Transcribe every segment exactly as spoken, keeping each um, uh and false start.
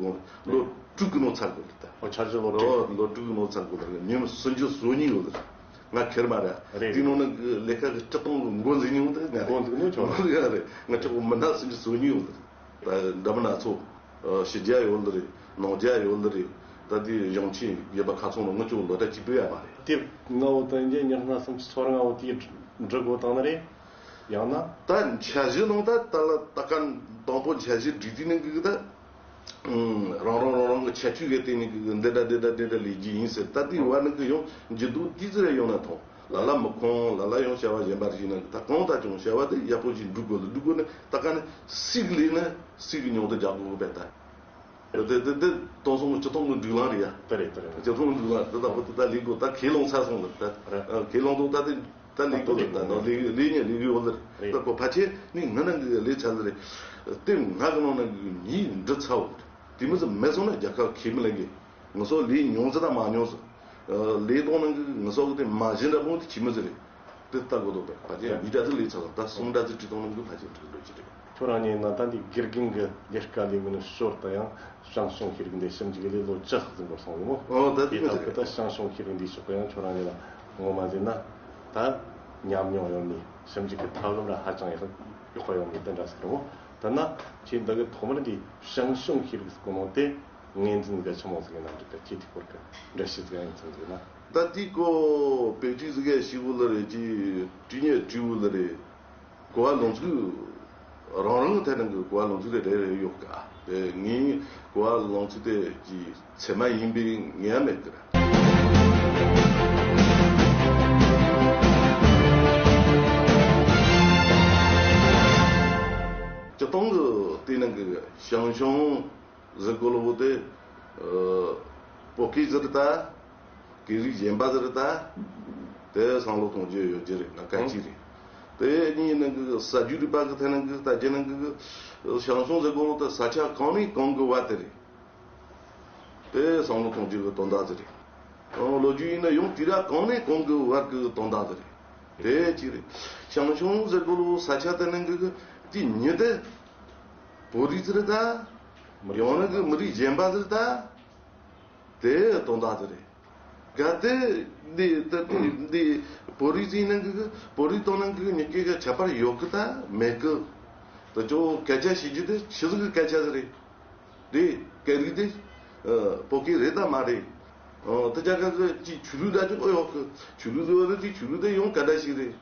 དགོངས་རེད། ལོ་དྲུག་གི་ནང་ཚར་དགོས་རེད་ད། ཨོ་འཆར་གཞི་ལོ་དྲུག་ལོ་ལོ་དྲུག་གི་ནང་ཚར་དགོས་རེད། ཉིན་སུམ་ཅུ་སོ་གཉིས་ཡོད་རེད། ང་ཁེར་མ་རེད། རེད། དེའི་ནང་ནས་ལས་ཀ་གི་སྤྱི་སྟངས་གི་འགོ་འཛིན་མྱོང་དེ་ང་རེད། འགོ་འཛིན་མྱོང་ཆོག་ང་རེད། ང་ཅག་མི་སྣ་སུམ་ཅུ་སོ་གཉིས་ཡོད་རེད། ད་འདྲ་མི་སྣ་ཚོ་ཕྱི་རྒྱལ་ཡོད་ལ་རེད། ནང་རྒྱལ་ཡོད་ལ་རེད། ད་དེ་གཞུང་ཆེན་རྒྱལ་པ་ཁ་ཚང་ལ་ངུ་ཅུང་ལོ་ད་གཅིག་པུ་ཡ་མ་རེད། དེ་ལྔ་བོ་དོན་རྒྱལ་ཉི་ཤུ་སུམ་ཅུ་སོ་ལྔ་བོ་དེའི་འབྲི་དགོས་བཏང་ནི་རེད། ཡང་ན། ད་འཆར་གཞི་ནང་ད་ད་ལ་ད་ག་དང་པོ་འཆར་གཞི་སྒྲིག་དུས་ནང་གི་ད། རང་རང་རང་རང་གི་ཁྱད་ཆོས་གི་སྟེང་ནས་གི་འདི་འདྲ་འདི་འདྲ་འདི་འདྲ་ལས་རྒྱུ་ཡིན་ཟེར། ད་དེའི་བར་ནས་གི་ཡང་འགྱུར་ལྡོག་ཏིག་ཙི་རེ་ཡོང་ན་ཐང་། ལ་ལ་མི་ཁོང་ལ་ལ་ཡང་བྱ་བ་གཞན་པ་ཞིག་ན་གི་ད་གང་ལྟར་ཀྱང་བྱ་བ་དེ་ཡག་པོ་ཞིག་འགྲུབ་དགོས་ལ་འགྲུབ་དགོས་ནས་ད་ག་ནས་སྲིད་ལས་ནས་སྲིད་ཀྱི་མྱོང་དུ་རྒྱག་དགོས་པས་ད། དེ་དེ་དེ་དེང་སང་སྤྱི་ཚོགས་ཀྱི་སྒྲིག་ལམ་རེད་ཡ། དེ་རེད་དེ་རེད། སྤྱི་ཚོགས་ཀྱི་སྒྲིག་ལམ་དེ་ལྟ་བུ་དེ་ད་ལས་དགོས། ད་ཁས་བླངས་ཚར་སོང་ལ་ད། རེད། ཁས་བླངས་འདུག་ད་དེ། ད་ལས་དགོས་ལ་ད་ནོ་ལས་ལས་ཉན་ལས་གི་འོ་ལ་རེད། ད་ཁོ་ཕལ་ཆེར་ནི་ང་ནང་གི་ལས་ཚར་ལ་རེད། དེ་ང་གི་ནང་ན་གི་མིའི་འབྲི་ཚར་བ་རེད། དེ་མི་ཚེ་མེད་སོང་ན་རྒྱལ་ཁབ་ཁས་མི་ལེན་གི། ང་ཚོ་ལས་མྱོང་ཚེ་དང་མ་མྱོང་ཚེ། ལས་གཏོང་ནང་གི་ང་ཚོ་གི་དེ་མ་གཞི་འདྲ་པོ་དེ་ཁྱི་མི་ཚེ་རེད། དེ་ལྟ་དགོས་འདུག་པས། ཕལ་ཆེར་མི་འདྲ་ཚོ་ལས་ཚོ་ད་གསུམ་འདྲ་ཚོ་བྲིས་གཏོང་ནང་གི་ཕལ་ཆེར་འགྲིག་འགྲོ་གི་རེད། ཁྱོད་རང་ཉིད་ན་ད་འདི་དགེ་རྒན་གྱི་ལས་ཀ་ལས་མི་ནི་ཞོར་དུ་ཡང་ཞང་ཞུང་ཤེས་རིག་འདི་ཞིབ་འཇུག་ལས་ལོ་བཅུ་ལྷག་ཟིན་པར་སོང་ཡོད་མོ། ཨོ་ད་དེ་དེ་མི་ལྟ་ཟེར་བུ་ད་ཞང་ཞུང་ཤེས་རིག་འདི་ཕྱོགས་ཡང་ཁྱོད་རང་ཉིད་ལ་ངོ་མ་ཟིན་ན་ད་ཉམས་མྱོང་ཡོད་མི་ཞིབ་འཇུག་གི་ཐབས་ལམ་ར་ཧ་ཅང་ཡག་ཡག་པ་ཡོད་མི་དེ་འདྲ་ཟེར་མོ། ད་ན་ཁྱེད་འདི་གི་ཐོག་མར་འདི་ཞང་ཞུང་ཤེས་རིག་སྐོར་མོ་དེ་ངོས་འཛིན་ག་ཆི་མོ་ཟིག་ཡིན་ན་འགྲིག་ག་ཁྱེད་དེ་སྐོར་གི་འགྲེལ་བཤད་ཟིག་ཡང་ཡིན་ཙང་འདུག་ན། ད་དེ་ཀོ་དཔེ་ཁྲིད་ཟིག་ག་ཤི་བོ་ལ་རེད་ཀྱི་བྲིས་ཉེ་བྲིས་བོ་ལ་རེད། གོ་བ་ལོངས་ཚུལ་རང་རང་གི་ཐད་ནང་གི་གོ་བ་ལོངས་ཚུལ་རེ་རེ་རེ་ཡོད་ཀ་དེ་ངའི་གོ་བ་ལོངས་ཚུལ་དེ་ཀྱི་ཚད་མ་ཡིན་པའི་ངེས་མེད་ཀི་ར། སྤྱི་བཏང་གི་དེ་ནང་གི་ཞང་ཞུང་ཟེར་གོ་ལོ་བོ་དེ་ཨ་བོད་སྐད་ཟེར་ད། སྐད་རིགས་གཞན་པ་ཟེར་ད། དེ་བསམ་བློ་གཏོང་རྒྱུ་ཡོད་རྒྱུ་རེད་ན་གལ་ཆེ་རེད། དེ་གཉིས་ནང་གི་ས་རྒྱུས་རིག་པ་གི་ཐད་ནང་གི་ལྟ་རྒྱུ་ནང་གི་ཞང་ཞུང་ཟེར་གོ་ལོ་དེ་ས་ཆ་གང་ནས་གང་གི་བར་དེ་རེད། དེ་བསམ་བློ་གཏོང་རྒྱུ་གི་དོན་དག་དེ་རེད། ཨོ་ལོ་རྒྱུས་ཡིན་ན་ཡང་དུས་རབས་གང་ནས་གང་གི་བར་གི་དོན་དག་དེ་རེད། དེ་གཅིག་རེད། ཞང་ཞུང་ཟེར་གོ་ལོ་ས་ཆ་དེ་ནང་གི་དེ་ཉིད་དེ་བོད་རིགས་ཟེར་ད། ཡང་ན་གི་མི་རིགས་གཞན་པ་ཟེར་ད། དེ་དོན་དག་དེ་རེད། གལ་ཏེ་འདི་ད་འདི་བོད་རིགས་ཟེར་ནང་གི་བོད་རིགས་དང་ནང་གི་མི་སྐད་ཀྱི་ཁྱད་པར་ཡོད་གི་ད་མེད་གི། ད་ཅོ་སྐད་ཆ་བཤད་རྒྱུ་དེ་ཆི་ཟིག་གི་སྐད་ཆ་ཟིག་རེད། དེ་སྐད་རིགས་དེ་ཨ་བོད་སྐད་རེད་ད་མ་རེད། ཨ་དེ་ཅག་ག་གི་ཅི་ཆོས་ལུགས་ད་ཅོ་ཨོ་ཡོད་གི། ཆོས་ལུགས་ཟེར་བ་ནི་དེ་ཆོས་ལུགས་དེ་ཡང་ག་འདྲ་ཞིག་རེད།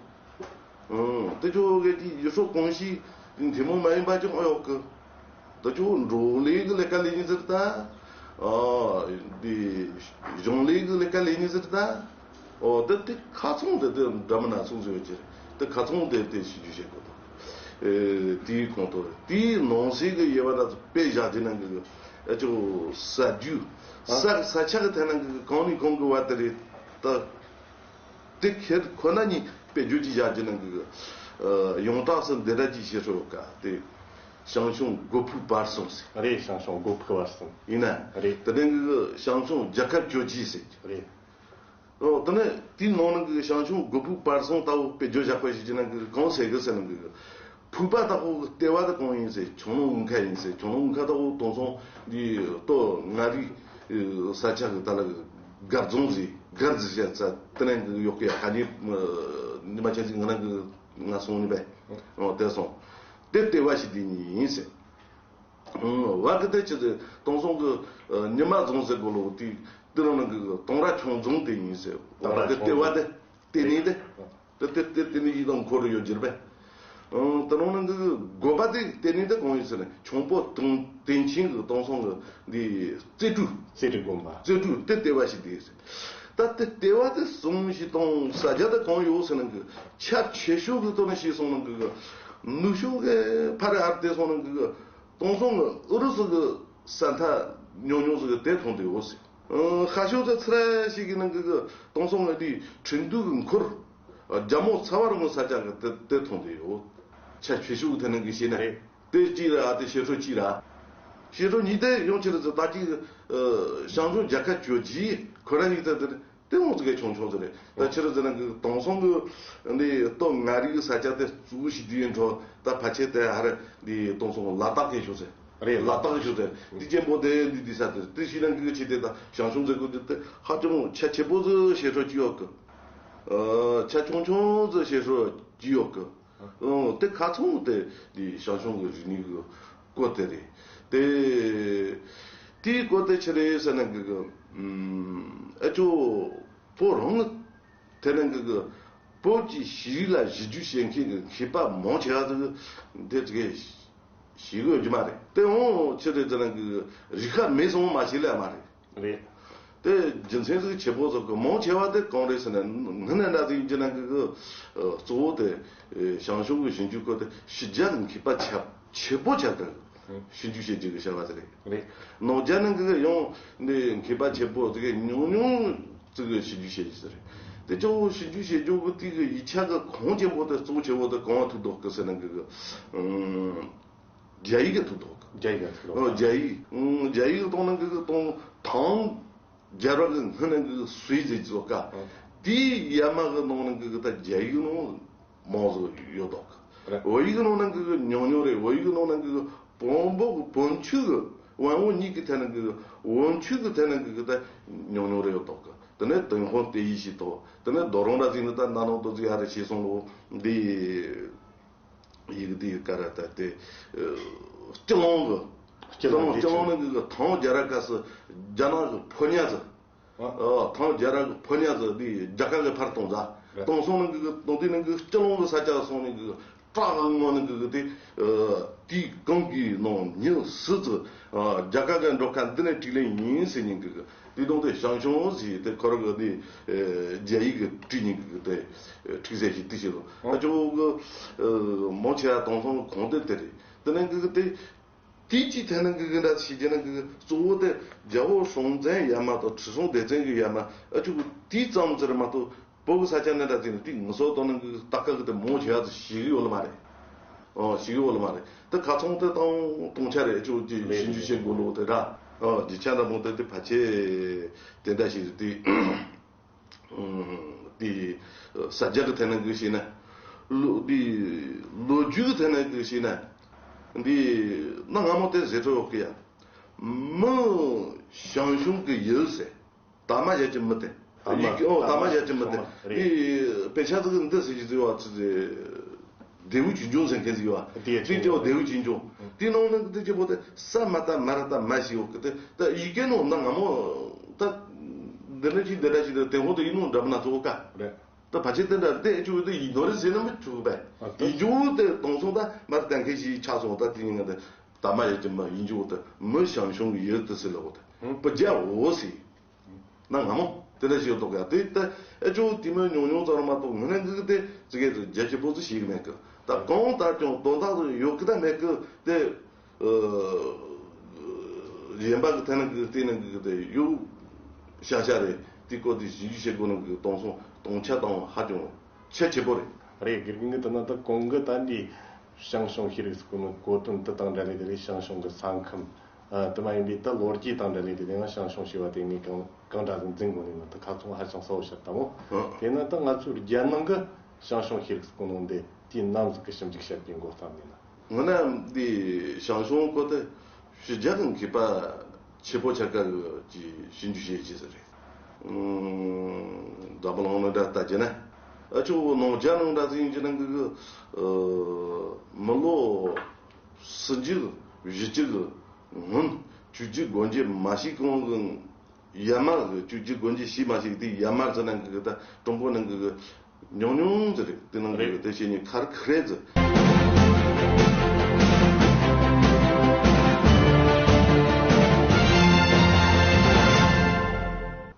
ཨང་། དེ་ཚོ་གི་དེ་ཡུལ་སྲོལ་གོམས་གཤིས་དེ་འདྲ་མོ་མ་ཡིན་པ་ཅང་ཨ་ཡོག་གི། དེ་ཚོ་འབྲོག་ལས་ཀྱི་ལས་ཀ་ལས་ནི་ཟེར་ད། ཨ་དེ་གཞུང་ལས་ཀྱི་ལས་ཀ་ལས་ནི་ཟེར་ད། ཨོ་དེ་དེ་ཁ་ཚང་དེ་དེ་འདྲ་མི་སྣ་ཚོགས་ཟེར་བ་ཅི་རེད། དེ་ཁ་ཚང་དེ་དེ་ཞིབ་འཇུག་བྱེད་དགོས་དོ། ཨེ་དེའི་ཁོང་དོ་དེའི་ནང་གསེས་ཀྱི་དབྱེ་བ་ད་དཔེ་བཞག་དེ་ནང་གི་ཨ་ཅོ་ས་རྒྱུས་ས་ས་ཆ་གི་ཐད་ནང་གི་གང་ནས་གང་གི་བར་དེ་རེད་ད། དེ་ཁེར་ཁོ་ན་ཉིད་དཔེ་བརྗོད་ཀྱི་བཞག་རྒྱུ་ནང་གི་ཨ་ཡོངས་གྲགས་སུ་འདི་འདྲ་ཅིག་བཤད་སྲོལ་ཡོད་ཀ་དེ་ཞང་ཞུང་སྒོ་ཕུག་བར་གསུམ་ཟེར། རེད། ཞང་ཞུང་སྒོ་ཕུག་བར་གསུམ། ཡིན་ན། རེད། དེ་ནས་གི་ཞང་ཞུང་རྒྱལ་ཁབ་བཅོ་བརྒྱད་ཟེར། རེད། ཨོ་དེ་ནས་དེའི་ནང་ནང་གི་ཞང་ཞུང་སྒོ་ཕུག་བར་གསུམ་ལྟ་བུ་དཔེ་བརྗོད་བཞག་པ་ཞིག་ཅིག་ནང་གི་གང་ཟེར་གི་ཟེར་ནང་གི། ཕུག་པ་ལྟ་བུ་གི་ལྟེ་བ་དེ་གང་ཡིན་ཟེར་ཁྱུང་ལུང་དབུ་མཁར་ཡིན་ཟེར། ཁྱུང་ལུང་དབུ་མཁར་ལྟ་བུ་དེང་སང་འདི་སྟོད་མངའ་རིས་ས་ཆ་གི་ད་ལ་གི་སྒར་རྫོང་ཟེར་སྒར་ཟེར་བྱས་ཚ་དེ་ནས་གི་ཡོག་གི་ཁ་ཉིན་ཉི་མ་ཆ་ཟིག་ང་རང་གི་ང་སོང་ནི་བས་ཨོ་དེ་སོང་དེ་ལྟེ་བ་ཞིག་འདི་ཉིད་ཡིན་ཟེར། ཨང་། བར་གི་དེ་ཆི་ཟེར་དེང་སང་གི་ཉི་མ་རྫོང་ཟེར་གོ་ལོ་དེ་དེ་རང་ནང་གི་དོང་ར་ཁྱུང་རྫོང་དེ་ཡིན་ཟེར། བར་གི་ལྟེ་བ་དེ་ལྟེ་གནས་དེ། དེ་དེ་དེ་དེ་ནི་ཡི་དམ་འཁོར་ཡོད་རྒྱུ་རེད་པས། ཨང་། དེ་རང་ནང་གི་དགོན་པ་དེ་ལྟེ་གནས་དེ་གང་ཡིན་ཟེར་ན་ཁྱུང་པོ་དང་དེང་ཆེན་གི་དེང་སང་གི་འདི་རྩེ་སྤྲུལ། རྩེ་སྤྲུལ་དགོན་པ། རྩེ་སྤྲུལ་དེ་ལྟེ་བ་ཞིག་དེ་ཟེར། ད་དེ་ལྟེ་བ་དེ་གསུམ་ཞིག་དང་ས་རྒྱ་དེ་གང་ཡོད་ཟེར་ན་གི་ཆ་ཆེ་ཤོས་གི་དོན་ཞིག་སོང་ན་གི་ནུབ་ཕྱོགས་གི་ཕ་རི་ཨར་དེ་སོང་ན་གི་དེང་སང་གི་ཨུ་རུ་སུ་གི་ས་མཐའ་ཉུང་ཉུང་ཟིག་གི་དེ་མཐོང་དེ་ཡོད་ཟེར། ཨང་། ཤར་ཕྱོགས་དེ་ཚུར་ཞིག་གི་ནང་གི་གི་དེང་སང་ང་དེ་ཁྲིན་ཏུའུ་གི་འཁོར་རྒྱ་མོ་ཚ་བ་རིང་མོ་ས་ཆ་གི་དེ་དེ་མཐོང་དེ་ཡོད། ཆ་ཆེ་ཤོས་གི་དེ་ནང་གི་ཤེས་ན། རེད། དེ་གཅིག་ར་དེ་བཤད་སྲོལ་གཅིག་ར། བཤད་སྲོལ་གཉིས་དེ་ཡང་ཆི་རེད་ཟེར་ད་གཅིག་ཨ་ཞང་ཞུང་རྒྱལ་ཁབ་བཅོ་བརྒྱད་ཁོ་ར་གཉིས་དེ་དེ་དེ་འོང་ཙི་གེ་ཆུང་ཆུང་ཟེར་རེད། ད་ཆི་རེད་ཟེར་ན་གི་དེང་སང་གི་འདི་སྟོད་མངའ་རིས་གི་ས་ཆ་དེ་གཙོ་བོ་ཞིག་དུས་ཡིན་འགྲོ་ད་ཕལ་ཆེར་དེ་ཧ་རེ་འདི་དེང་སང་ལ་དྭགས་གི་ཞུ་ཟེར། རེད། ལ་དྭགས་ཞུ་ཟེར། འདི་ཅན་པོ་དེ་འདི་འདི་ས་དེ་དེ་ཤི་ལན་གི་ཆེ་དེ་ད་ཞང་ཞུང་ཟེར་གོ་དེ་དེ་ཧ་ཅང་ཆ་ཆེ་པོ་ཟིག་བཤད་སྲོལ་གཅིག་ཡོད་གི། ཨ་ཆ་ཆུང་ཆུང་ཟིག་བཤད་སྲོལ་གཅིག་ཡོད་གི། ཨང་། དེ་ཁ་ཚང་དེ་འདི་ཞང་ཞུང་གི་རིག་གནས་གི་སྐོར་དེ་རེད། དེ་དེའི་སྐོར་དེ་ཆི་རེད་ཟེར་ན་གི་གི་ཨ་ཅོ་བོད་རང་གི་དེ་ནང་གི་གི་བོད་ཀྱི་ཤེས་རིག་ལ་ཞིབ་འཇུག་བྱེད་མཁན་གི་མཁས་པ་མང་ཆེ་བ་ཟིག་དེ་ཙི་གེ་ཤེས་གི་ཡོད་རྒྱུ་མ་རེད། དེ་འོང་ཆི་རེད་ཟེར་ན་གི་གི་རིག་པ་མེད་སོང་མ་ཤེས་ལེ་མ་རེད། རེད། དེ་རྒྱུ་མཚན་ཟིག་ཆེ་པོ་ཟིག་གི་མང་ཆེ་བ་དེ་གང་རེད་ཟེར་ན་སྔོན་ནས་འདྲ་ཟིག་ཡིན་གྱི་ན་གི་གི་གཙོ་བོ་དེ་ཞང་ཞུང་གི་ཞིབ་འཇུག་སྐོར་དེ་ཕྱི་རྒྱལ་གི་མཁས་པ་ཆེ་ཆེ་པོ་ཆགས་གི་ཞིབ་འཇུག་བྱེད་རྒྱུ་གི་བྱ་བ་དེ་རེད། རེད། ནང་རྒྱལ་ནང་གི་གི་ཡང་འདི་མཁས་པ་ཆེ་པོ་དེ་གི་ཉུང་ཉུང་ཙི་གི་ཞིབ་འཇུག་བྱེད་རྒྱུ་ཟེར་རེད། དེ་ཅོ་ཞིབ་འཇུག་བྱེད་རྒྱུ་གི་དེ་གི་ཡིག་ཆ་གི་གོང་ཆེན་པོ་དེ་གཙོ་ཆེ་བོ་དེ་གང་བ་ཐུག་འདུག་གི་ཟེར་ན་གི་གི་ཨང་། རྒྱ་ཡིག་གི་ཐུག་འདུག་གི། རྒྱ་ཡིག་གི་ཐུག་འདུག་ཨོ་རྒྱ་ཡིག་ཨང་རྒྱ་ཡིག་གི་གཏོང་ན་གི་གི་གཏོང་ཐང་རྒྱལ་རབས་ཀྱི་སྔོན་ནས་ཀྱི་སུའི་ཟེར་གྱི་ཟོ་ཀ། ཨོ། དེའི་ཡ་མ་གི་ནང་ན་གི་གི་ད་རྒྱ་ཡིག་ནང་མང་ཟིག་ཡོད་དོ། རེད། བོད་ཡིག་ནང་ན་གི་གི་ཉུང་ཉུང་རེད། བོད་ཡིག་ནང་ན་གི་གི་བོན་པོ་གི་བོན་ཆོས་གི་དབང་བོ་གཉིས་ཀྱི་ཐད་ན་གི་གི་བོན་ཆོས་གི་ཐད་ན་གི་གི་ད་ཉུང་ཉུང་རེད་ཡོད་དོ་གི། དེ་ནས་ཏུན་ཧོང་དེ་ཡིག་ཤེས་དོ། དེ་ནས་རྡོ་རོང་ར་ཟིག་ནི་ད་ན་ནང་དུ་ཟིག་ཡ་རེ་ཤེས་སོང་ལོ། འདི་ཡིག་འདི་ཡི་ཀ་ར་ད་དེ་སྤྱི་ལོང་གི་སྤྱི་ལོང་སྤྱི་ལོང་ནི་གི་ཐང་རྒྱ་ར་ཀ་སི་རྒྱ་ནག་གི་ཕོ་ཉ་ཟི། ཨ། ཨ། ཐང་རྒྱ་ར་གི་ཕོ་ཉ་ཟི་འདི་རྒྱ་གར་གི་ཕར་གཏོང་ཟ། རེད། གཏོང་སོང་ནི་གི་གི་གཏོང་དུས་ནི་གི་སྤྱི་ལོང་གི་ས་ཆ་སོང་ནི་གི་བྲག་གི་ངོ་ནི་གི་གི་དེ། ཨ། དེའི་གང་གི་ནང་ཉི་སི་ཙི། ཨ། རྒྱ་གར་གི་འགྲོ་ཁ་འདི་ནས་བྲིས་ལེ་ཡིན་ཟེར་ཉིན་གི་གི་དེ་དང་དེ་ཞང་ཞུང་ཟེར་དེ་ཁོ་ར་གི་དེ། ཨ། རྒྱ་ཡིག་གི་བྲིས་ཉིན་གི་གི་དེ། ཨ། ཁྲིག་ཟེར་ཞིག་དེ་བྱེད་དོ། ཨ། ཨ་ཅོ་གི། ཨ། མོ་ཆེ་ཡ་དང་སོང་གོང་དེ་དེ་རེད། དེ་ནས་གི་གི་དེ། དེའི་ཅི་ཐད་ན་གི་གི་འདྲ་ཞིག་བྱས་ན་གི་གི་གཙོ་བོ་དེ་རྒྱལ་པོ་སྲོང་བཙན་ཡ་མ་དང་ཁྲི་སྲོང་ལྡེ་བཙན་གི་ཡ་མ། ཨ་ཅོ་གི་དེའི་ཙམ་ཟེར་མ་གཏོགས། བོད་ཀྱི་ས་ཆ་ནས་འདྲ་ཟིན་དེ་ངུ་སོ་དང་ནང་གི་ལྟ་ཀ་གི་དེ་མོ་བྱེད་ཡ་ཞིག་ཡོད་ལ་མ་རེད། ཨོ་ཞིག་ཡོད་ལ་མ་རེད། དེ་ཁ་ཚོང་དེ་དང་གཏོང་ཆ་རེད། ཨ་ཅོ་ཅི་རེད། ཞིབ་འཇུག་བྱེད་དགོས་ལོ་དེ་ར། ཨོ་རྒྱུ་ཆ་འདྲ་མོ་དེ་དེ་ཕལ་ཆེར་དེ་འདྲ་ཞིག་རེད་དེ། ཨུམ། དེ་ས་རྒྱ་གི་ཐད་ན་གི་བྱས་ན། ལོ་དེ་ལོ་རྒྱུས་གི་ཐད་ན་གི་བྱས་ན། འདི་གནའ་སྔ་མོ་དེ་ཟེར་ཐུབ་ཡོད་གི་ཡ། མི་ཞང་ཞུང་གི་ཡུལ་ཟེར། དར་མ་ཡབ་ཀྱི་མི་དེ། དར་མ། ཡིག་ཨོ་དར་མ་ཡབ་ཀྱི་མི་དེ། རེད། ཨི་དཔེ་ཆ་ཟིག་འདི་ཟེར་གྱི་ཟེར་བ་ཚོ་ཟེར། ལྡེའུ་ཆོས་འབྱུང་ཟེར་མཁན་ཟིག་ཡོད་བ། དེ་ཡ་དེ་ཅི་བ་ལྡེའུ་ཆོས་འབྱུང་། དེ་ནང་ནང་དེ་ཅི་བོ་དེ་ས་མ་ད་མ་ར་ད་མ་ཞིག་ཡོད་གི་དེ་ད་ཡི་གེ་ནང་ན་སྔ་མོ་ད། འདི་ནི་ཅི་འདི་འདྲ་ཞིག་དེ་དེ་ཧོ་དེ་ཡིན་ནོ་འདྲ་མི་ན་ཚོ་ཀ། རེད། ད་ཕལ་ཆེར་དེ་འདྲ་དེ་ཅི་བོ་དེ་ཡིན་ནོ་རེད་ཟེར་ན་མི་ཆུག་པས། ཨ་ད་ཡིན་རྒྱུ་དེ་དོང་སོང་ད་མ་ར་ད་མཁན་ཞིག་ཆགས་སོང་། ད་དེ་ཡིན་ང་དེ་དར་མ་ཡབ་ཀྱི་མི་ཡིན་རྒྱུ་དེ་མི་ཞང་ཞུང་གི་ཡུལ་དེ་ཟེར་ལ་བོ་དེ་ཧུམ། བུ་རྒྱ་འོ་ཟེར། ན་སྔ་མོ་དེ་འདྲ་ཞིག་ཡོད་དོ་ག། དེ་ལྟ་ཨེ་ཅོ་དེ་མོ་ཉུང་ཉུང་ཙམ་མ་གཏོགས་ངོས་ནས་འདི་གི་དེ་ཙི་གེ་ཙི་རྒྱ་ཆེ་པོ་ཙི་ཞིག་མེད་གི། ད་གང་ལྟར་ཀྱང་དོན་དག་ཏུ་ཡོད་གི་ད་མེད་གི་དེ། ཨ། གཞན་པ་གི་ཐད་ན་གི་དེ་ན་གི་དེ་ཡོད་ཤ་ཤ་རེད། དེ་སྐོར་དེ་ཞིབ་འཇུག་བྱེད་དགོས་ན་གི་གཏོང་སོང་གཏོང་ཆ་དང་ཧ་ཅང་ཆེ་ཆེ་པོ་རེད། རེད། དགེ་རྒན་གི་དེ་ན་ད་གོང་གི་ད་འདི་ཞང་ཞུང་ཤེས་རིག་སྐོར་ནི་གོ་དོན་དེ་དང་འབྲེལ་ལེ་དེ་རེད། ཞང་ཞུང་གི་ས་ཁམས། ཨ། དེ་མ་ཡིན་པའི་ད་ལོ་རྒྱུས་དང་འབྲེལ་ལེ་དེ་ནས་ང་ཞང་ཞུང་ཞེས་པ་དེ་ངས་གང་གང་འདྲ་ཟིག་འཛིན་དགོས་ནས་ན་ད་ཁ་ཚོན་ཧ་ཅང་གསལ་བོ་ཤར་ད་མོ། ཨ། དེས་ན་ད་ང་ཚོའི་རྒྱལ་ནང་གི་ཞང་ཞུང་ཤེས་རིག་སྐོར་ནང་དེ་དུས་ནམ་ཟིག་གི་ཞིབ་འཇུག་བྱེད་རྒྱུའི་འགོ་བརྩམས་ནས་ན། ངོ་ན་འདི་ཞང་ཞུང་སྐོར་དེ་ཕྱི་རྒྱལ་གི་མཁས་པ་ཆེ་པོ་ཆ་ག་གི་ཞིབ་འཇུག་བྱེད་ཀྱི་ཟེར་རེད། ཨུམ། འཛམ་བུ་གླིང་ནང་འདྲ་ལྟ་རྒྱུ་ན། ཨ་ཅོ་ནང་རྒྱལ་ནང་འདྲ་ཟིན་གྱི་ནང་གི་གི། ཨ། མི་ལོ་སུམ་ཅུ་བཞི་ཅུ་གི་སྔོན་བཅུ་གཅིག་སྒོ་འབྱེད་མ་ཞིག་གོང་གི་ཡར་མར་གི་བཅུ་གཅིག་སྒོ་འབྱེད་ཞིག་མ་ཞིག་དེ་ཡར་མར་ཟེར་ན་གི་གི་ད་ཀྲུང་གོ་ནང་གི་གི་ཉུང་ཉུང་ཟེར་རེད། དེ་ནང་གི་རེད། དེ་བྱས་ནས་ཁར་ཁ་རེ་ཟེར།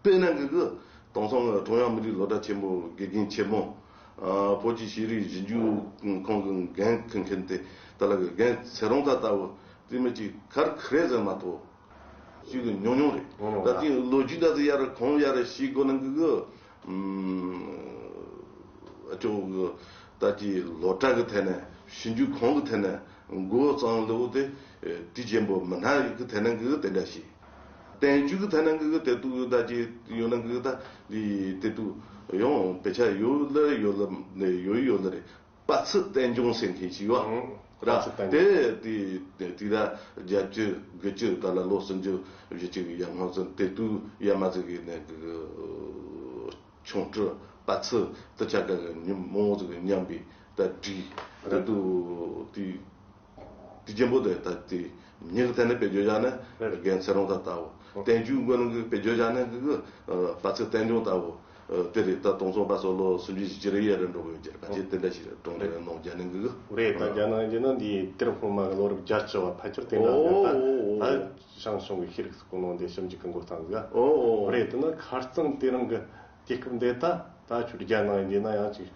དཔེར་ན་གི་གི་དེང་སང་གི་ཀྲུང་དབྱང་མི་རིགས་སློབ་གྲྭ་ཆེན་མོ་དགེ་རྒན་ཆེན་མོ། ཨ། བོད་ཀྱི་ཤེས་རིག་ཞིབ་འཇུག་ཁང་གི་འགན་འཁུར་མཁན་དེ་ད་ལ་གི་རྒན་ཚེ་རིང་ཐར་ལྟ་བུ་དེ་མི་གཅིག་ཁར་ཁ་རེ་ཟེར་མ་གཏོགས་ཞིག་གི་ཉུང་ཉུང་རེད། ཉུང་ཉུང་ད་རེད། དེ་ལོ་རྒྱུས་ད་དེ་ཡར་གོང་ཡར་ཤེས་དགོས་ན་གི་གི། ཨུམ། ཨ་ཅོ་གི་ད་ཅི་སློབ་གྲྭ་གི་ཐད་ནས་ཞིབ་འཇུག་ཁང་གི་ཐད་ནས་འགོ་བརྩམས་ལེའུ་དེ་དུས་ཆེན་པོ་མི་སྣ་ཡི་གི་ཐད་ནས་གི་དེ་འདྲ་ཞིག་བསྟན་བཅོས་ཀྱི་ཐད་ནས་གི་དེ་དུས་ད་ཅི་ཡོད་ན་གི་ད་དེ་དེ་དུས་ཡང་དཔེ་ཆ་ཡོད་ལ་ཡོད་ལ་ཡོད་ཡོད་ལ་རེད། པ་ཚི་བསྟན་འབྱུང་ཟེར་མཁན་ཞིག་ཡོད། ཨང་། ར་པ་ཚི་བསྟན་དེ་འབྱུང་། དེ་དེ་དེ་ད་བརྒྱད་ཅུ་དགུ་བཅུ་ད་ལ་ལོ་སུམ་ཅུ་བཞི་བཅུ་གི་ཡར་སྔོན་ཚུན་དེ་དུས་ཡར་མ་ཚི་གི་ནས་གི་ཆུང་སྤྲུལ་པ་ཚི་དེ་ཆ་ག་གི་ཉིན་མོ་ཚི་གི་མཉམ་པའི་ད་བྲིས་དེ་དུས་དེ། དེ་རྒྱན་པོ་དེ་ད་དེ་མྱི་གི་ཐད་ནས་དཔེ་བརྗོད་བྱ་ནི་རེད། རྒན་ཚེ་རིང་ཐར་ལྟ་བུ། ཨོ། བསྟན་བཅོས་མགོན་གླིང་གི་དཔེ་བརྗོད་བྱ་ནི་གི་གི་པ་ཚི་བསྟན་འབྱུང་ལྟ་བུ། དེ་རེད། ད་དེང་སང་པ་སོ་ལོ་སུམ་ཅུ་བཞི་བཅུ་རེ་ཡ་རེ་འགྲོ་གི་ཡོད་ཀྱི་རེད། ཕལ་ཆེར་དེ་འདྲ་ཞིག་རེད། གྲོང་རེ་ནང་རྒྱ་ནང་གི་གི། རེད། ད་རྒྱ་ནང་ཡིན་ན་འདི་དེར་སྔོན་མ་གི་ལོ་རབས་བརྒྱད་ཅུ་བ་ཕལ་ཆེར་དེ་འདྲ་ཨོ་རེད། ད་ཨོ་ད་ཨོ། ཞང་ཞུང་གི་ཤེས་རིག་སྐོར་ནང་འདི་ཞིབ་འཇུག་གི་འགོ་བརྩམས་གི། ཨོ་ཨོ། རེད། དེ་ན་ཁ་རྩང་དེ་རིང་གི་དུས་སྐབས་འདི་ད་ད་ཆུ་རྒྱ་ནང་ཡིན་འདི་ན་ཡང་ཅིག་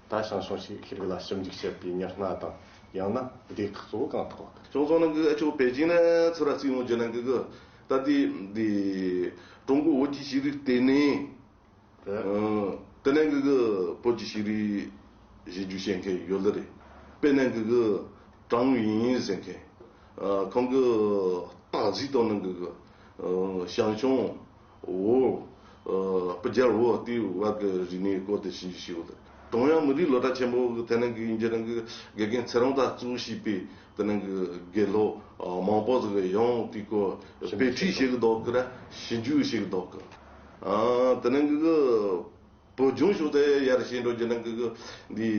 ད་ཞང་ཞུང་ཤེས་རིག་ལ་ཞིབ་འཇུག་བྱེད་པའི་མྱི་སྣ་དང་ཡང་ན་སྡེ་ཁག་གཙོ་བོ་གང་དག་ཅུང་ཙམ་ནང་གི་ཨ་ཅོ་པེ་ཅིན་ན་ཚུར་ར་རྩིས་ཡོང་རྒྱུ་ནང་གི་གི་ད་དེ་འདི་ཀྲུང་གོ་བོད་ཀྱི་ཤེས་རིག་ལྟེ་གནས། རེད། ཨ། དེ་ནང་གི་གི་བོད་ཀྱི་ཤེས་རིག་ཞིབ་འཇུག་བྱེད་མཁན་ཡོད་ལ་རེད། དཔེར་ན་གི་གི་ཀྲང་ཡིན་ཟེར་མཁན། ཨ། ཁོང་གི་སྟག་གཟིག་དང་ནང་གི་གི། ཨ། ཞང་ཞུང་། ཨོ། ཨ་སྤུ་རྒྱལ་བོད་ལྟེ་བ་གི་རིག་གནས་སྐོར་དུ་ཞིབ་འཇུག་བྱས་ཡོད། ཀྲུང་དབྱང་མི་རིགས་སློབ་གྲྭ་ཆེན་མོ་གི་དེ་ནང་གི་ཡིན་རྒྱུ་ནང་གི་དགེ་རྒན་ཚེ་རིང་དང་གཙོ་བོ་བྱས་པའི་དེ་ནང་གི་དགེ་སློབ་ཨ་མང་པོ་ཟིག་གི་ཡང་དེའི་སྐོར་དཔེ་ཁྲིད་བྱེད་གི་འདུག་གི་ར། ཞིབ་འཇུག་བྱེད་གི་འདུག་གི། ཨ་དེ་ནང་གི་བོད་ལྗོངས་ཕྱོགས་དེ་ཡར་ཕྱིན་འགྲོ་རྒྱུ་ནང་གི་འདི་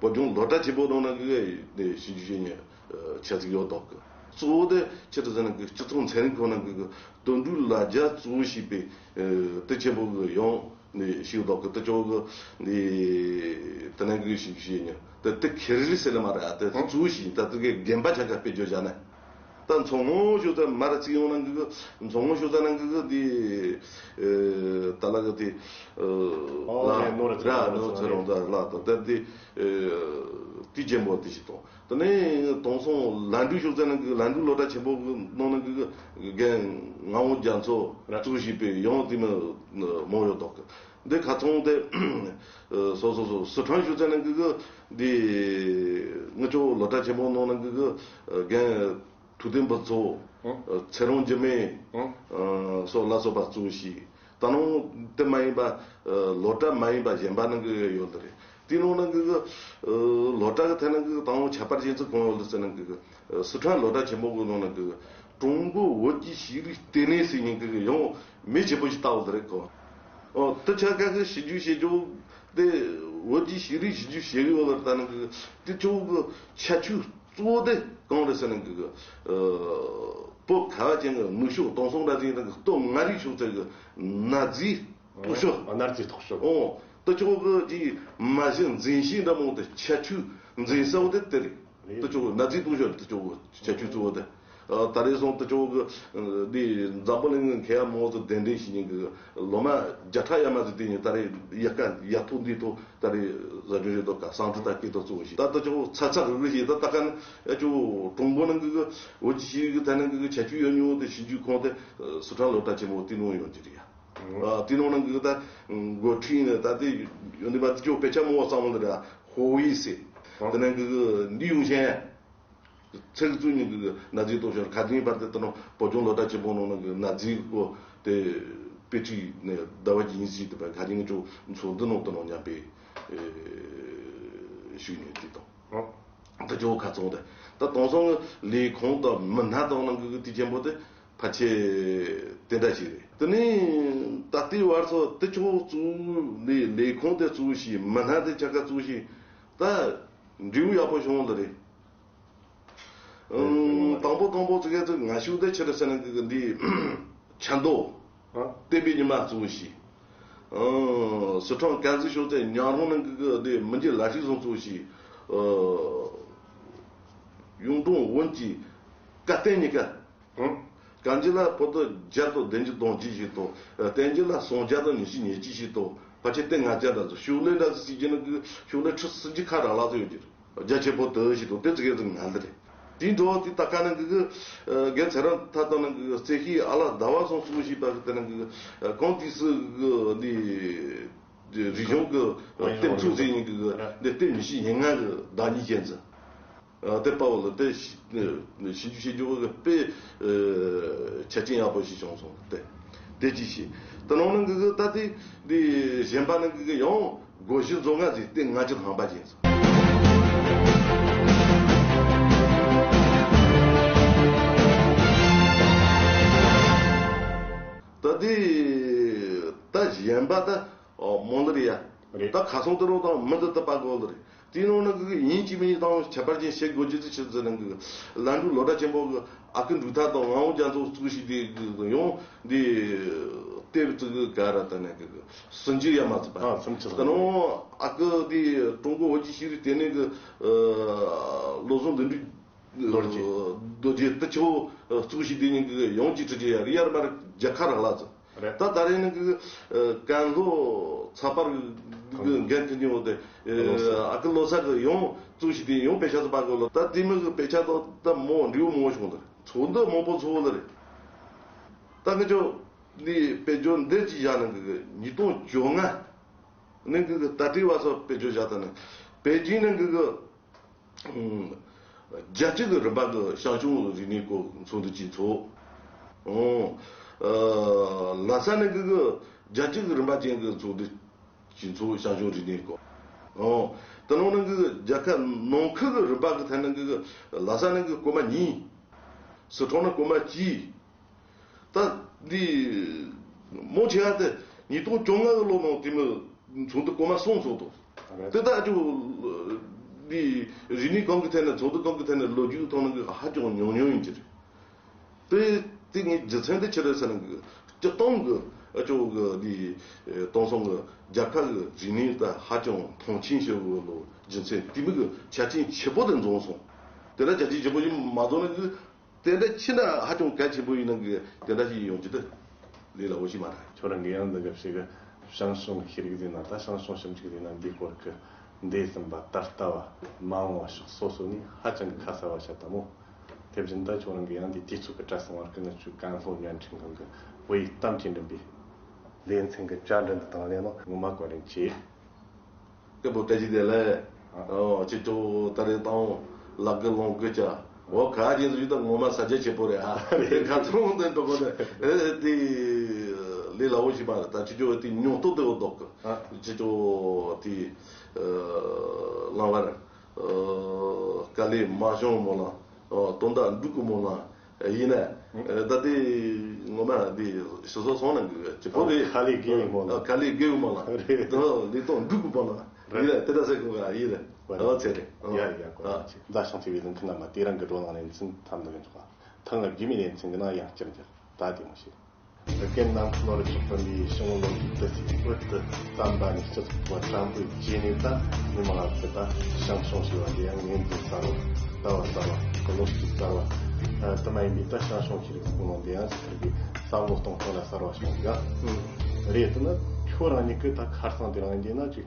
བོད་ལྗོངས་སློབ་གྲྭ་ཆེན་པོ་ནང་ནང་གི་ཞིབ་འཇུག་བྱེད་མཁན་ཆ་ཚིག་ཡོད་འདུག་གི། གཙོ་བོ་དེ་ཆི་རེད་ཟེར་ན་གི་སྤྱི་ཚོགས་ཚན་རིག་ཁང་ནང་གི་དོན་གྲུབ་ལ་རྒྱ་གཙོ་བོ་བྱས་པའི་དེ་ཆེན་པོ་གི་ཡང་ཞིག་འདུག་གི། དེ་ཆོག་གི་འདི་དེ་ནང་གི་ཞིབ་འཇུག་བྱེད་མཁན་དེ་དེ་ཁེར་རེ་ཟེར་ལ་མ་རེད། ཨ་དེ་གཙོ་བོ་ཞིག་ད་དེ་གི་རྒན་པ་ཆ་ག་དཔེ་བརྗོད་བྱ་ན། ད་མཚོ་སྔོན་ཕྱོགས་ཚ་མར་བརྩིས་ཡོང་ནང་གི་མཚོ་སྔོན་ཕྱོགས་ཚ་ནང་གི་འདི་ད་ལ་གི་དེ་ཨོ་ལ་རེད། ནོར་ར་ཚེ་ར་རོང་ནོར་ཚེ་རོང་ཚ་ལ་ད་དེ་འདི་དེ་ཆེན་པོ་དེ་ཞིག་དང་། དེ་ནས་དེང་སང་ལན་གྲུ་ཕྱོགས་ཚ་ནང་གི་ལན་གྲུ་སློབ་གྲྭ་ཆེན་པོ་གི་ནང་ནང་གི་རྒན་ངག་དབང་རྒྱ་མཚོ་གཙོ་བྱས་པའི་ཡང་དེ་མི་མང་ཡོད་འདུག་གི། འདི་ཁ་ཚང་དེ་སོ་སོ་སོ་སི་ཁྲོན་ཕྱོགས་ཚ་ནང་གི་འདི་ང་ཚོ་སློབ་གྲྭ་ཆེན་པོ་ནང་ནང་གི་རྒན་ཐུབ་བསྟན་ཕུན་ཚོགས། ཨང་། ཚེ་རིང་འཇིགས་མེད། ཨང་། ཨ་སོགས་ལ་སོགས་པ་གཙོ་བྱས། ད་ནང་དེ་མ་ཡིན་པ་ཨ་སློབ་གྲྭ་མ་ཡིན་པ་གཞན་པ་ནང་གི་ཡོད་ལ་རེད། དེ་ནང་ནང་གི་ཨ་སློབ་གྲྭ་གི་ཐད་ནང་གི་དང་ཁྱད་པར་ཅན་ཚོ་གང་ཡོད་ལ་ཟེར་ནང་གི་ཨ་སི་ཁྲོན་སློབ་གྲྭ་ཆེན་པོ་གི་ནང་ནང་གི་ཀྲུང་གོ་བོད་ཀྱི་ཤེས་རིག་ལྟེ་གནས་ཟེར་མཁན་གི་ཡང་མིང་ཆེན་པོ་ཞིག་བཏགས་ཡོད་ལ་རེད་གོ། ཨོ་དེ་ཆ་ག་གི་ཞིབ་འཇུག་བྱེད་ཆོག་དེ་བོད་ཀྱི་ཤེས་རིག་ཞིབ་འཇུག་བྱེད་གི་ཡོད་ལ་ད་ནང་གི་དེ་ཆོག་གི་ཁྱད་ཆོས་གཙོ་བོ་དེ་གང་རེད་ཟེར་ན་གི་གི་ཨ་བོད་ཁ་བ་ཅན་གི་ནུབ་ཕྱོགས་དེང་སང་འདྲ་ཟིག་དང་གི་སྟོད་མངའ་རིས་ཕྱོགས་ཚད་གི་གནའ་རྫས་རྟོག་ཞིབ། ཨ་གནའ་རྫས་རྟོག་ཞིབ། ཨོ་དེ་ཆོག་གི་ཅིག་མ་གཞི་འཛིན་ཤེས་འདྲ་མོ་དེ་ཁྱད་ཆོས་འཛིན་ས་བོ་དེ་དེ་རེད། དེ་ཆོག་གི་གནའ་རྫས་རྟོག་ཞིབ་དེ་ཆོག་གི་ཁྱད་ཆོས་གཙོ་བོ་དེ། ཨ་ད་རེས་སོང་དེ་ཆོག་གི་འདི་འཛམ་བུ་གླིང་གི་མཁས་པ་མང་ཚོ་གདན་འདྲེན་བྱེད་མཁན་གི་ལོ་མ་བརྒྱ་ཕྲག་ཡར་མར་ཟིག་དེ་ཉིད་ད་རེས་ཡག་ག་ཡག་ཐོག་འདི་ཐོག་ད་རེས་བཟའ་སྒྲོན་རེ་དོ་ག་སང་ཁྲི་ད་སྐད་དོ་གཙོ་བོ་ཞིག་ད་ལྟ་ཅོག་ཚ་ཚ་རུ་རུ་ཞིག་ད་ལྟ་ག་ནི་ཨ་ཅོ་ཀྲུང་གོ་ནང་གི་འོ་ཅི་ཞིག་གི་ད་ནང་གི་ཁྱད་ཆོས་ཡོད་མྱོང་དེ་ཞིབ་འཇུག་ཁང་དེ་སི་ཁྲོན་སློབ་གྲྭ་ཆེན་མོ་དེ་ནང་ཡོང་གི་རེད་ཡ། ཨ་དེ་ནང་ནང་གི་ད་འགོ་ཁྲིད་ནས་ད་དེ་ཡོད་ནི་མ་དེ་ཅོ་དཔེ་ཆ་མང་བ་བསམ་བློ་རེད། ཧོ་ཝི་སི་དེ་ནང་གི་འདི་ཡོང་ཞན། ཚེ་གི་བཙུན་ཉིད་ཀྱི་གནའ་རྫས་རྟོག་ཞིབ་ཁ་སྡིངས་བར་དུ་དེ་ནང་བོད་ལྗོངས་སློབ་གྲྭ་ཆེན་པོ་ནང་ནང་གི་གནའ་རྫས་སྐོར་དེ་དཔེ་ཁྲིད་ནས་ཟླ་བ་གཅིག་གཉིས་ཅིག་དེ་བར་ཁ་སྡིངས་ཀྱི་ཚོགས་འདུ་ནང་དུ་ནང་མཉམ་པའི་ཞུགས་ནས་དེ་དང་། ད་ཅོག་ཁ་ཚང་དེ་ད་དེང་སང་ལས་ཁུངས་དང་མི་སྣ་དང་ནང་གི་དེ་ཆེན་པོ་དེ་ཕལ་ཆེར་དེ་འདྲ་ཞིག་རེད། དེ་ནས་ད་ལྟའི་བར་སོ་དེ་ཅོག་གཙོ་བོ་ལས་ལས་ཁུངས་དེ་གཙོ་བོ་ཞིག་མི་སྣ་དེ་ཆ་ག་གཙོ་བོ་ཞིག་ད་འབྲས་བུ་ཡག་པོ་བྱུང་ལ་རེད། ཨང་། དང་པོ་དང་པོ་ཙི་གེ་ཙི་ང་ཤུགས་དེ་ཆི་རེད་ཟེར་ན་འདི་ཆ་མདོ། ཨ། བསྟན་པའི་ཉི་མ་གཙོ་བོ་ཞིག་ཨང་། སི་ཁྲོན་དཀར་མཛེས་ཕྱོགས་དེ་ཉང་རོང་ནང་གི་གི་འདི་མི་འགྱུར་ལ་ཤི་སོང་གཙོ་བོ་ཞིག་ཨ། གཡུང་དྲུང་བོན་གྱི་བཀའ་བསྟན་གཉིས་ཀ་ཨང་། བཀའ་འགྱུར་ལ་བོད་དུ་བརྒྱ་དང་བདུན་ཅུ་དོན་གཅིག་ཞིག་དང་། བསྟན་འགྱུར་ལ་སུམ་བརྒྱ་དང་ཉི་ཤུ་ཉེར་གཅིག་ཞིག་དང་། ཕལ་ཆེར་སྟེང་ལྔ་བརྒྱ་འདྲ་ཟིག་ཤོག་ལྷེ་འདྲ་ཟིག་ཟེར་གྱི་ནི་གི་ཤོག་ལྷེ་ཁྲི་སུམ་ཅུ་ཁ་རག་ལ་ཟིག་ཡོད་ཀྱི་རེད། རྒྱ་ཆེན་པོ་དུ་ཞིག་དང་དེ་ཙི་གེ་ཙི་ང་འདི་རེད། དེའི་འགྲོ་བ་དེ་ད་ཀ་ནི་གི་གི་རྒན་ཚེ་རིང་ཐར་ཏོ་ནི་གི་གི་རྩེ་ཤེས་ཨ་ལ་ཟླ་བ་སོང་གཙོ་བོ་ཞིག་པ་གི་དེ་ནི་གི་གི་གང་དུས་སུ་གི་འདི་རིག་གཞུང་གི་ཨ་ཡིན་རྟེན་ཚུགས་ཟིན་ཡིན་གི་གི་རེད། འདི་རྟེན་མི་ཤེས་ཡིན་ང་གི་བདག་ཉིད་ཅན་ཟིན། ཨ་དེ་དཔའ་བོ་ལ་དེ་ཞི་ཞིབ་འཇུག་བྱེད་རྒྱུ་གི་དཔེ་ཨ་ཆ་རྐྱེན་ཡག་པོ་ཞིག་བྱུང་སོང་། དེ་དེ་ཅི་ཞིག་དེ་ནང་ནང་གི་གི་ད་དེ་འདི་གཞན་པ་ནང་གི་གི་ཡང་སྒོ་བཞི་མཛོ་ལྔ་ཟིག་སྟེང་ལྔ་བཅུ་ཐམ་པ་ཅན་སོང་། ད་དེ་ད་གཞན་པ་ད་ཨོ་མོ་ལ་རེད་ཡ། རེད། ད་ཁ་སང་དེ་རོ་དང་མི་འདི་ད་པ་གོ་ལ་རེད། དེའི་ནང་ན་གི་ཡིན་གཅིག་མིན་གཅིག་དང་ཁྱད་པར་ཅན་བཤད་དགོས་རྒྱུ་དེ་ཆི་ཟེར་ན་གི་ལན་གྲུ་སློབ་གྲྭ་ཆེན་པོ་གི་ཨ་ཁུ་འབྲུག་ཐར་དང་ངག་དབང་རྒྱ་མཚོ་གཙོས་ཤིག་དེ་གི་ཡང་འདི་ལྟེབ་ཙི་གི་ག་ར་ད་ནས་གི་གི་སུན་ཅི་ཡ་མ་ཚི་པ། ཨ་སུན་ཅི་ད་ནོ་ཨ་ཁུ་དེ་ཀྲུང་གོ་བོད་ཀྱི་ཤེས་རིག་ལྟེ་གནས་གི་ཨ་བློ་བཟང་དོན་གྲུབ། རྡོ་རྗེ། རྡོ་རྗེ་དེ་ཆོ་གཙོ་ཞིག་དེ་ཉིད་ཀྱི་ཡོངས་ཀྱི་ཁྲི་ཆེ་ཡར་ཡར་མར་རྒྱལ་ཁ་རག་ལ་ཚོ། རེད། ད་ད་རེས་ནི་གི་ཀན་ལྷོ་ཚགས་པར་གི་འགན་ཁུར་ཉོ་དེ་ཨ་ཀི་ལོ་ས་གི་ཡོངས་གཙོ་ཞིག་དེ་ཡོངས་དཔེ་ཆ་ཚོ་པ་གོ་ལ་ད་དེ་མི་གི་དཔེ་ཆ་དོ་ད་མོ་འབྲིའུ་མོ་བྱུང་དེ་ཚོ་འདི་མང་པོ་ཚོ་ལ་རེད། ད་ངི་ཆོ་ནི་དཔེ་ཆ་འདི་ཅི་བཞག་ནི་གི་ཉིས་སྟོང་བཅོ་ལྔ། ནི་གི་ད་ལྟའི་བར་སོ་དཔེ་ཆ་བཞག་ད་ནི་པེ་ཅིང་ནི་གི་གི་རྒྱལ་སྤྱི་གི་རིམ་པ་གི་ཞང་ཞུང་རིག་གནས་སྐོར་ཚོགས་འདུ་ཅིག་ཚོགས། ཨོ། ལྷ་ས་ནས་གི་གི་ རྒྱལ་སྤྱི་གི་རིམ་པ་ཅན་གྱི་ཚོགས་འདུ་ཞིག་ཚོགས། ཞང་ཞུང་རིག་གནས་སྐོར། ཨོ། དེ་ནང་ནང་གི་རྒྱལ་ཁབ་ནང་ཁུལ་གྱི་རིམ་པ་གི་ཐད་ནང་གི་ལྷ་ས་ནང་གི་སྐོར་མ་གཉིས། སི་ཁྲོན་ནང་སྐོར་མ་གཅིག། ད་འདི་མང་ཆེ་བ་དེ་ཉིས་སྟོང་བཅོ་ལྔ་གི་ལོ་ནང་དེ་མི་ཚོགས་འདུ་སྐོར་མ་གསུམ་ཚོགས་འདུག། དེ་ད་ཅུ་འདི་རིག་གནས་ཁང་གི་ཐད་ནས། ཚོགས་འདུ་ཁང་གི་ཐད་ནས་ལོ་རྒྱུས་ཐོག་ནས་ཧ་ཅང་ཉུང་ཉུང་ཡིན་གྱི་རེད། དེ་དེ་ངའི་རྒྱུ་མཚན་དེ་ཆི་རེད་ཟེར་ན། སྤྱིར་བཏང་གི་ཨ་ཅོ་གི་འདི་ཨེ་སྟོང་སོང་གི་རྒྱལ་ཁབ་གི་རིག་གནས་ད་ཧ་ཅང་མཐོང་ཆེན་བྱེད་དགོས་ལོ། རྒྱུ་མཚན་དེ་མི་གི་ཆ་རྐྱེན་ཆེ་པོ་དེ་འཛོམས་སོང་། དེ་ལ་ཆ་རྐྱེན་ཆེ་པོ་ཡིན་མ་འཛོམས་ན་གི་དེ་འདྲ་ཕྱིན་ན་ཧ་ཅང་གལ་ཆེན་པོ་ཡིན་ན་གི་དེ་འདྲ་ཞིག་ཡོང་རྒྱུ་དེ་ལས་སླ་བོ་ཞིག་མ་རེད། ཁྱོད་རང་གི་ཡང་འདི་གི་ཞིག་གི་ཞང་ཞུང་ཤེས་རིག་ཟེར་ན། ད་ཞང་ཞུང་ཞིབ་འཇུག་ཟེར་ན། འདིའི་སྐོར་གི་འདས་ཟིན་པ་ད་ལྟ་བ་མ་འོངས་པ་ཕྱོགས་སོ་སོ་ནས་ཧ་ཅང་གི་ཁ་གསལ་བ་ཤ་སྟག་མོ། དེ་བཞིན་ད་ཁྱོད་རང་གི་ཡང་འདི་དུས་ཚོད་ཀྱི་བཀྲ་གསུང་བར་གི་ནི་ཆུ་ཀན་ལྷོ་བརྙན་འཕྲིན་ཁང་གི་བོད་ཡིག་གཏམ་གྱི་འགྲིམ་པའི་ལེ་ཚན་གྱི་བཅར་འདྲི་འདི་དང་ལེན་ནོ་ངོ་མ་བཀའ་དྲིན་ཆེ། སྐད་པོ་བཀྲ་ཤིས་བདེ་ལེགས། ཨོ་ཁྱེད་ཚོ་ད་རེས་དང་ལག་གི་ལོང་གི་ཅག་འོ་ག་རྗེས་སུ་ཡོད་ད། ངོ་མ་ས་རྒྱ་ཆེ་པོ་རེད་ཨ། དེ་ཁ་ཚོང་དེ་འགྲོ་གོ་དེ་དེ་ལས་སླ་བོ་ཞིག་མ་རེད། ད་ཁྱེད་ཚོ་དེ་ཉུང་སྟོབས་དེ་འོ་ལྡོག་གི། ཁྱེད་ཚོ་དེ་ལང་བར་དཀའ་ལས་མ་བྱུང་མོ་ལ། དོན་དག་འགྲུབ་གི་མོ་ལ། ཡིན་ན། ད་དེ་ངོ་མ་དེ་ཞུ་སོ་སོང་ན་གི་ཅི་པོ་རེད། ཁ་ལས་དགེ་བའི་མོ་ལ། ཁ་ལས་དགེ་བའི་མོ་ལ། རེད། དོ་ལས་དོན་འགྲུབ་གི་མོ་ལ། ཡིན་ན་དེ་འདྲ་ཟེར་གོ་ག་ཡིན་ན། ཨོ་ཚེ་རེད། ཡ་ཡ་གོ་ཡ་ཆེ། མཛའ་ཞང་ཚེ་བའི་ལུང་ཁུ་ན་མ་དེ་རང་གི་འགྲོ་ནང་ནས་འཛིན་ཐམ་འདི་གི་འཇོག་པ། ཐང་ལ་རྒྱུ་མི་ལེན་ཚིན་གི་ན་ཡང་བསྐྱར་འཇག་ད་དེ་མོ་ཞིག། རྒན་རྣམ་ཚོ་ལོ་རེ་ཆོག་པ་འདིའི་ཞིང་ལོ་འདི་ཚེ་བོད་དུ་བརྩམས་པ་ནས་སྤྱི་ཚོགས་པ་དྲང་པོའི་རྗེས་ནས། ད་མི་མང་ལ་ཚེ་ད་ཞང་ཞུང་ཞེས་པ་འདི་ཡང་ངོས་འཛིན་གསར་བ། ལྟ་བ་གསར་བ། བློ་སྤྱོད་གསར་བ། ཨ་དེ་མ་ཡིན་པའི་ད་ཞང་ཞུང་ཤེས་རིག་ཁུངས་ནང་འདི་ཡང་ཚེ་ཐར་གྱི་བསམ་བློ་གཏོང་སྟངས་ལ་གསར་བ་བྱུང་ཡ། རེད། དེ་ན་ཁྱོད་རང་ཉིད་ཀྱི་ད་ཁར་སང་དེ་རང་ཡིན་དེ་ན་ཅིག